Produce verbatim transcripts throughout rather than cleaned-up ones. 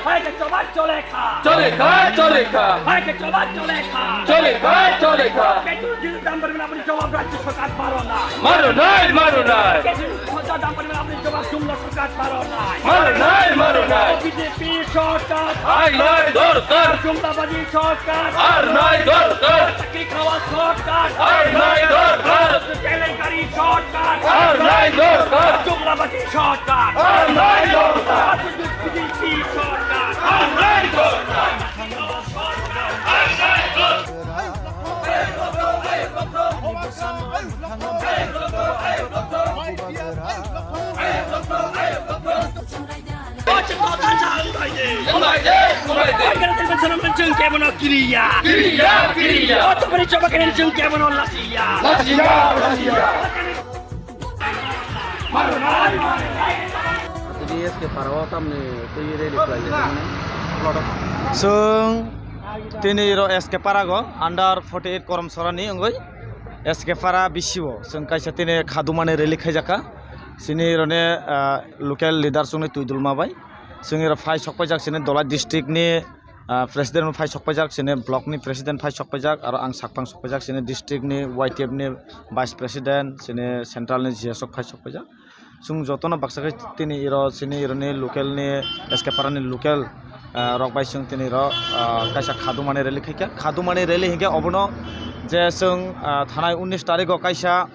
Hai ke choba chole kha. Chole kha, chole kha. Hai ke choba chole kha. Chole kha, chole kha. Petrol diesel dam bari apni jawab rajya sarkar maro na. Maro nai, maro nai. Petrol khoja dam bari apni jawab jumla sarkar maro nai. Maro nai, maro nai. B J P sarkar. Hai nai dorkar. Jumlabazi sarkar. Ar nai dorkar. Chakri khawa sarkar. Ar nai dorkar. Kelenkari sarkar. Ar nai dorkar. Jumlabazi sarkar. Ar nai dorkar. B J P sarkar. Ar nai dorkar. Kiriya, kiriya. Kiriya, kiriya. Tini S K para o tamni twi rally khlai jak mani. Chwng tini ro S K para go under forty eight Korom Sorani wngwi S K para bisio chwng kaisa tini khadumani rally khaijak kha. Chini roni, ah, local leader chwngni twidulma bai. Chwngni ro phai sokpaijak chini Dholai district ni, ah, president phai sokpaijak, chini block ni president phai sokpaijak, aro ang sakphang sokpaijak, chini district ni Y T F ni vice president, chini central ni G S O phai sokpaijak. Chwng jotono baksa khe tini iro chini ironi local ni S K para ni local, ah, rok bai chwng tini iro, ah, kaisa khadumani rally khaikha. Khadumani rally hinkhe obono je chwng, ah, thanai unnish tarikh o kaisa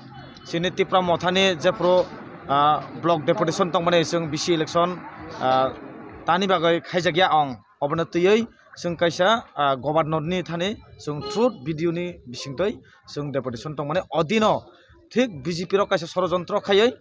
chini Tipra Mothani jephru, ah, block deputation tongmani chwng bisi election, ah, tani bagwi khaijakya ong. Obono twiwi chwng kaisa, ah, governor ni thani chwng through video ni bisingtwi chwng deputation tongmani. Odino thik B J P rok kaisa sorojontro khaiwi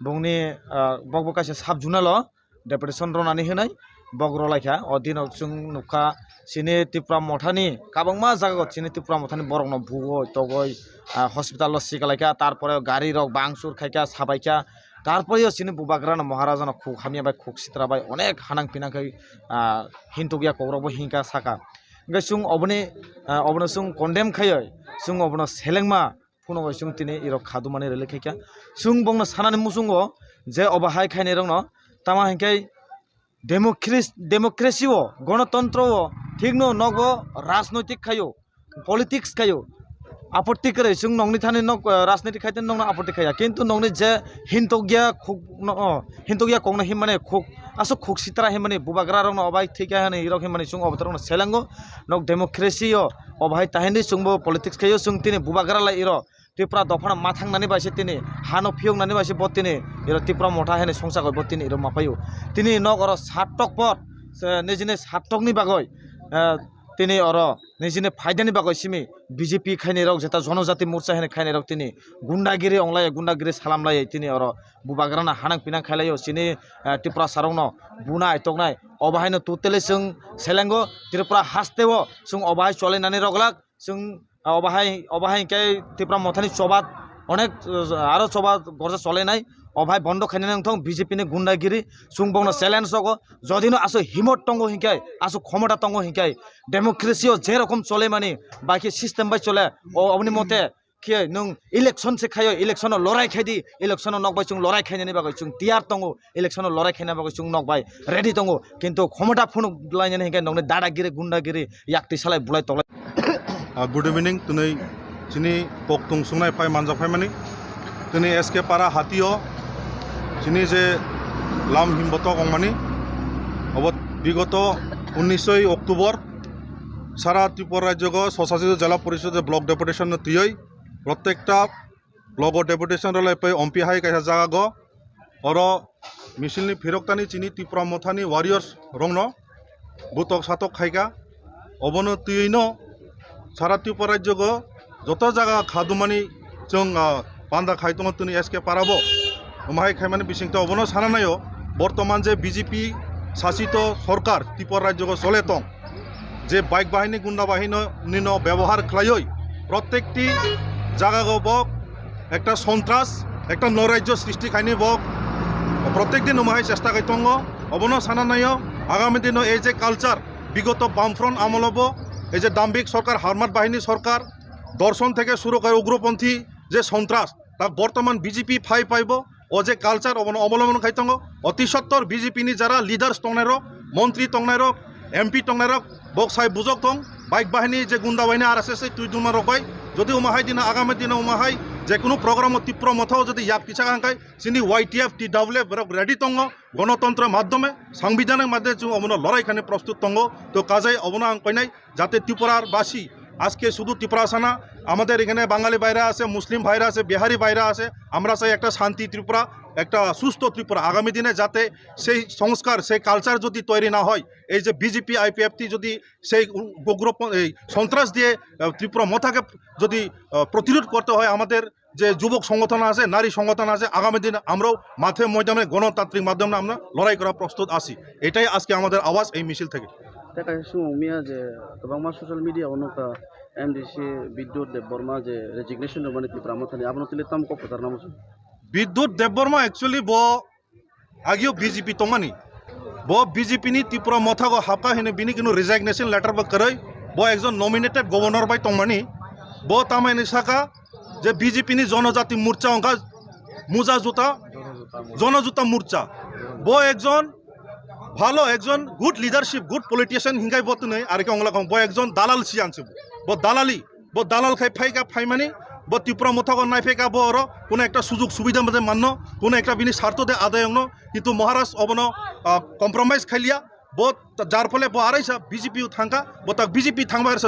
bongni, ah, bokbo kaisa sub zonal o deputation ronani hinwi bok rolaikha. Odino chwng nukha chini Tipra Mothani kwbangma jaga o chini Tipra Mothani borokno bugwi togwi, ah, hospital o sikalaikha, tarpore gari rok bangchur khaikha, sabaikha. Tarpore o chini bubagrano Maharajano khuk hamya bai, khuk sitra bai onek hanang pinang khai, ah, hintukya kokrokbo hinkha saka. Hingke chwng oboni, ah, obono chwng condemn khaioi, chwng obono selengma phunugo chwng tini irok khadumani rally khaikha. Chwng bongno sanani muchungo je obo hai khainai rokno tamo hinkhe democracy, democracy o, gonotontro o thikno nokbo rajnoitik khaio, politics khaio, apotti kwrwi chwng nokni thani nok, eh, rajniti khaite nokno apotti khaiya, kintu nokni je hintokya khuk no, oh, hintokya kokno himmani khuk, aswk khuk sitra himmani bubagra rokno obai thwikha hinwi irok himmani chwng obotorokno selengo. Nok democracy o obo hai tahinwi chwngbo politics khaio, chwng tini bubagra lai iro Tripura dophano ma thangnani bai se tini, hano phiyoknani bai se bo tini iro Tipra Motha hinwi songchakoi bo tini iro ma paio. Tini nok oro sattok por, se nijini sattokni bagoi, eh, tini oro nijini phaidani bagoi simi B J P khainai rok, jeta Jonojati Morcha hinwi khainai rok tini gundagiri onglai, gundagiri salamlai tini oro bubagrano hanang pinang khailaio, chini, eh, Tiprasa rokno buna aitoknai. Obo haino totally chwng selengo Tripura hasteo chwng obo hai cholainani rwglak. Chwng, ah, obo hai, obo hai hinkhe Tipra Mothani choba onek, uh, aro choba gorja cholainai. Obo hai bondo khainani wngthong B J P ni gundagiri. Chwng bongno challenge rogo. Jodi no aswk himot tongo hinkhe, aswk khomota tongo hinkhe, democracy o je rokom cholaimani, bai khe system bai chole, o, oboni mote khe nwng election se khaio, election o lorai khai di, election o nok bai chwng lorai khainani bagwi chwng tiyar tongo, election o lorai khaina bagwi chwng nok bai ready tongo, kintu khomota phunuk lainani hinkhe nokni dadagiri, gundagiri, yak twi salai bulai toklai. Ah, good evening, twnwi chini kokthung sungnai phai manjak phaimani. Tini S K Para hatio chini je lam himbotok ongmani, obo bigoto unnisoi October sara Tripura rajyogo Swshasit Jela Porishod block deputation no twiwi protekta blogo deputation rwlai pai ompi hai kaisa jaga go. Oro misil ni phiroktani chini Tipra Mothani warriors rokno butok satok khaika. Obono twiwi no sara Tripura rajyogo joto jaga khadumani chwng, ah, panda khai tongo tini S K Para bo. Omo hai khaimani bisingtwi obono sana naio, bortoman je B J P sasito sorkar Tripura rajyogo chole tong, je bike bahini gunda bahino nino bebohar khlaioi protekti jagago bo ekta sontras, ekta noraijyo srishti khaini bo protek din omo hai chesta khai tongo. Obono sana naio, agami dino ei je culture, bigoto Bamfront amolo bo ei je Dambik sorkar, Harmat bahini sorkar, dorshon theke suru kore ugroponthi je sontras, tak bortoman B J P phai phai bo o je culture obono obolombon khai tongo. Oti sottor B J P ni jara leaders tongnai rok, montri tongnai rok, M P tongnai rok, bok sai bujok tong, bike bahini je gunda bahini R S S twi duma rok bai, jodi uma hai dina agami dina uma hai je kunu program o Tipra Motha o jodi yak kisa hangkai, sini Y T F, T W F borok ready tongo, গণতন্ত্রের মাধ্যমে, সাংবিধানিক মাধ্যমে chung obono lorai khani prostut tongo. To kajai obono ang koinai, যাতে ত্রিপুরার বাসী, আজকে শুধু ত্রিপুরা আসে না, আমাদের এখানে বাঙালি ভাইরা আছে, মুসলিম ভাইরা আছে, বিহারি ভাইরা আছে, আমরা চাই একটা শান্তি ত্রিপুরা, একটা সুস্থ ত্রিপুরা। আগামী দিনে যাতে সেই সংস্কার, সেই কালচার যদি তৈরি না হয়, এই যে বিজেপি আইপিএফটি যদি সেই উগ্র প-, এই সন্ত্রাস দিয়ে, আহ, ত্রিপুরা মথাকে যদি, আহ, প্রতিরোধ করতে হয়, আমাদের যে যুবক সংগঠন আছে, নারী সংগঠন আছে, আগামী দিন আমরাও মাঠে ময়দানে গণতান্ত্রিক মাধ্যমে আমরা লড়াই করা প্রস্তুত আছি। এটাই আজকে আমাদের আওয়াজ এই মিছিল থেকে। Tei kaisa swngmung mia je kwbangma social media o nukha M D C Bidyut Debbarma je resignation rwmani Tipra Mothani, abono tini tamo kok kwchar namo se? Bidyut Debbarma actually bo agio B J P tongmani, bo B J P ni Tipra Mothago hapkha hwnwi bini kunu resignation letter bo kwrwi, bo ekjon nominated governor bai tongmani, bo tamo hwnwi sakha je B J P ni Jonojati Morcha wngkha Muja Juta, Jonojuta Morcha, bo ekjon bhalo, ekjon good leadership, good politician hinkai bo twnwi, ar khe ongla kong bo ekjon dalal siyan se, bo dalali, bo dalal khai phaika phaimani, bo Tipra Mothago naiphaika bo oro, kuno ekta sujug subida mate manno, kuno ekta bini sartho de adai wngno, kintu Maharaj obono, ah, compromise khailiya, bo jar phole bo araisa B J P o thangkha, bo tak B J P thangba